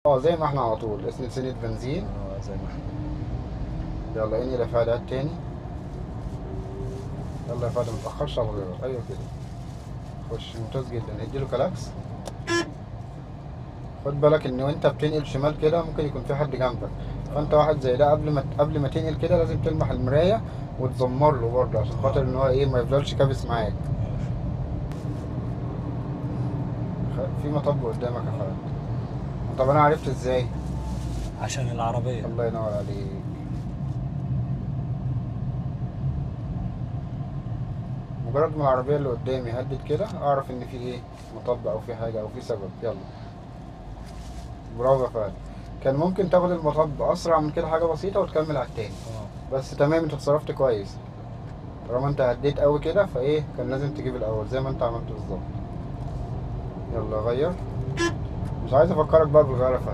اه زي ما احنا على طول، اسند سنة بنزين. اه زي ما احنا. يلا انقل يا فهد عاد تاني. يلا يا فهد متأخرش على الغيار. ايوه كده، خش. ممتاز جدا. اديله كلاكس. خد بالك ان وانت بتنقل شمال كده ممكن يكون في حد جنبك، فانت واحد زي ده قبل ما تنقل كده لازم تلمح المراية وتزمر له برضه عشان خاطر ان هو ايه ما يفضلش كابس معاك. في مطب قدامك يا فهد. طب انا عرفت ازاي؟ عشان العربية. الله ينور عليك. مجرد ما العربية اللي قدامي هدت كده اعرف ان في ايه، مطب او في حاجة او في سبب. يلا برافو يا فهد. كان ممكن تاخد المطب اسرع من كده حاجة بسيطة وتكمل على التاني. بس تمام، انت اتصرفت كويس. طالما انت هديت قوي كده فايه كان لازم تجيب الاول زي ما انت عملت بالظبط. يلا غير. مش عايز افكرك بقى بالغيار يا فهد.